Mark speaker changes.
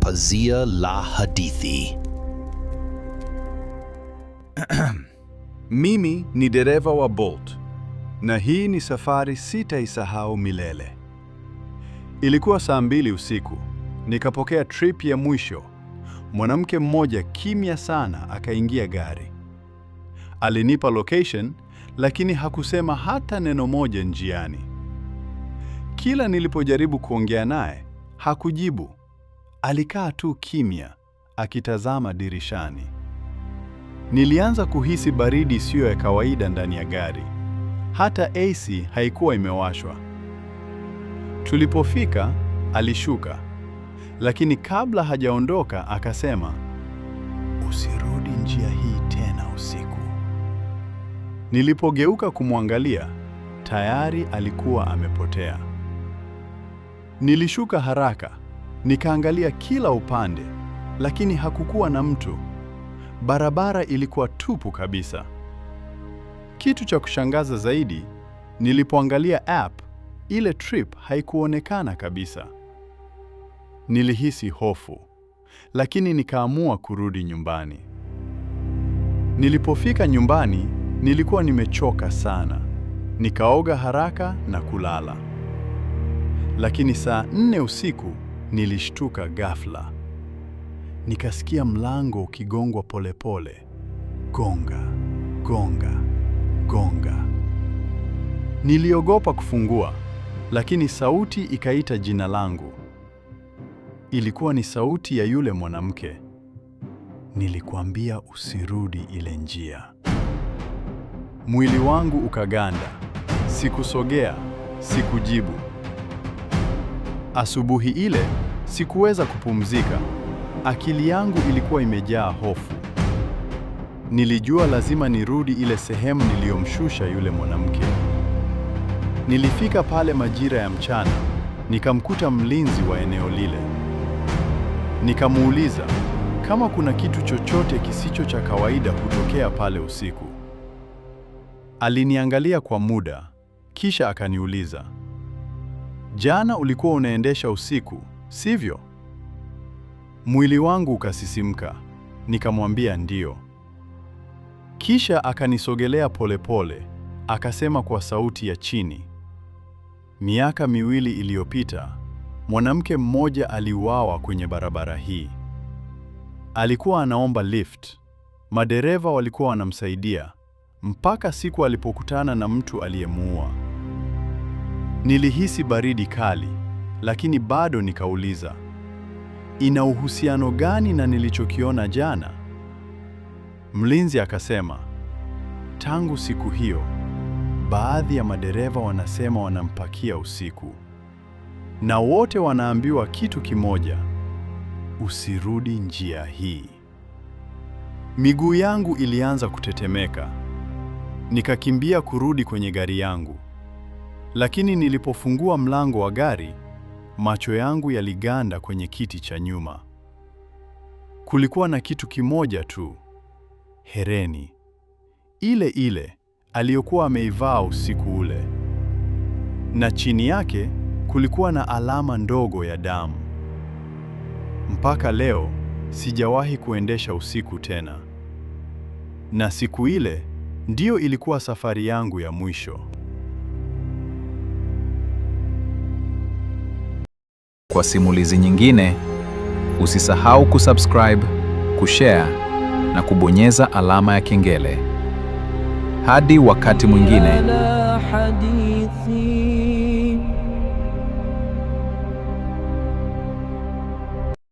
Speaker 1: Pazia la Hadithi.
Speaker 2: Mimi ni dereva wa Bolt na hii ni safari sitaisahau milele. Ilikuwa saa 2 usiku, nikapokea trip ya mwisho. Mwanamke mmoja kimya sana akaingia gari. Alinipa location, lakini hakusema hata neno moja njiani. Kila nilipojaribu kuongea naye, hakujibu. Alikaa tu kimya, akitazama dirishani. Nilianza kuhisi baridi isiyo ya kawaida ndani ya gari. Hata AC haikuwa imewashwa. Tulipofika, alishuka. Lakini kabla hajaondoka akasema, "Usirudi njia hii tena usiku." Nilipogeuka kumwangalia, tayari alikuwa amepotea. Nilishuka haraka, nikaangalia kila upande, lakini hakukuwa na mtu. Barabara ilikuwa tupu kabisa. Kitu cha kushangaza zaidi, nilipoangalia app, ile trip haikuonekana kabisa. Nilihisi hofu, lakini nikaamua kurudi nyumbani. Nilipofika nyumbani, nilikuwa nimechoka sana. Nikaoga haraka na kulala. Lakini saa 4 usiku nilishtuka ghafla. Nikasikia mlango ukigongwa polepole. Gonga, gonga, gonga. Niliogopa kufungua, lakini sauti ikaita jina langu. Ilikuwa ni sauti ya yule mwanamke. "Nilikuambia usirudi ile njia." Mwili wangu ukaganda. Sikusogea, sikujibu. Asubuhi ile sikuweza kupumzika. Akili yangu ilikuwa imejaa hofu. Nilijua lazima nirudi ile sehemu niliyomshusha yule mwanamke. Nilifika pale majira ya mchana, nikamkuta mlinzi wa eneo lile. Nikamuuliza kama kuna kitu chochote kisicho cha kawaida hutokea pale usiku. Aliniangalia kwa muda, kisha akaniuliza, "Jana ulikuwa unaendesha usiku, sivyo?" Mwili wangu ukasisimka, nikamwambia ndio. Kisha akanisogelea polepole, akasema kwa sauti ya chini, "Miaka 2 iliyopita, mwanamke mmoja aliuawa kwenye barabara hii. Alikuwa anaomba lift. Madereva walikuwa wanamsaidia mpaka siku alipokutana na mtu aliyemuua." Nilihisi baridi kali, lakini bado nikauliza, "Ina uhusiano gani na nilichokiona jana?" Mlinzi akasema, "Tangu siku hiyo, baadhi ya madereva wanasema wanampakia usiku. Na wote wanaambiwa kitu kimoja, usirudi njia hii." Miguu yangu ilianza kutetemeka. Nikakimbia kurudi kwenye gari yangu. Lakini nilipofungua mlango wa gari, macho yangu yaliganda kwenye kiti cha nyuma. Kulikuwa na kitu kimoja tu, hereni ile ile aliyokuwa ameivaa usiku ule, na chini yake kulikuwa na alama ndogo ya damu. Mpaka leo sijawahi kuendesha usiku tena, na siku ile ndiyo ilikuwa safari yangu ya mwisho.
Speaker 3: Kwa simulizi nyingine, usisahau kusubscribe, kushare na kubonyeza alama ya kengele. Hadi wakati mwingine.
Speaker 4: على حديثي.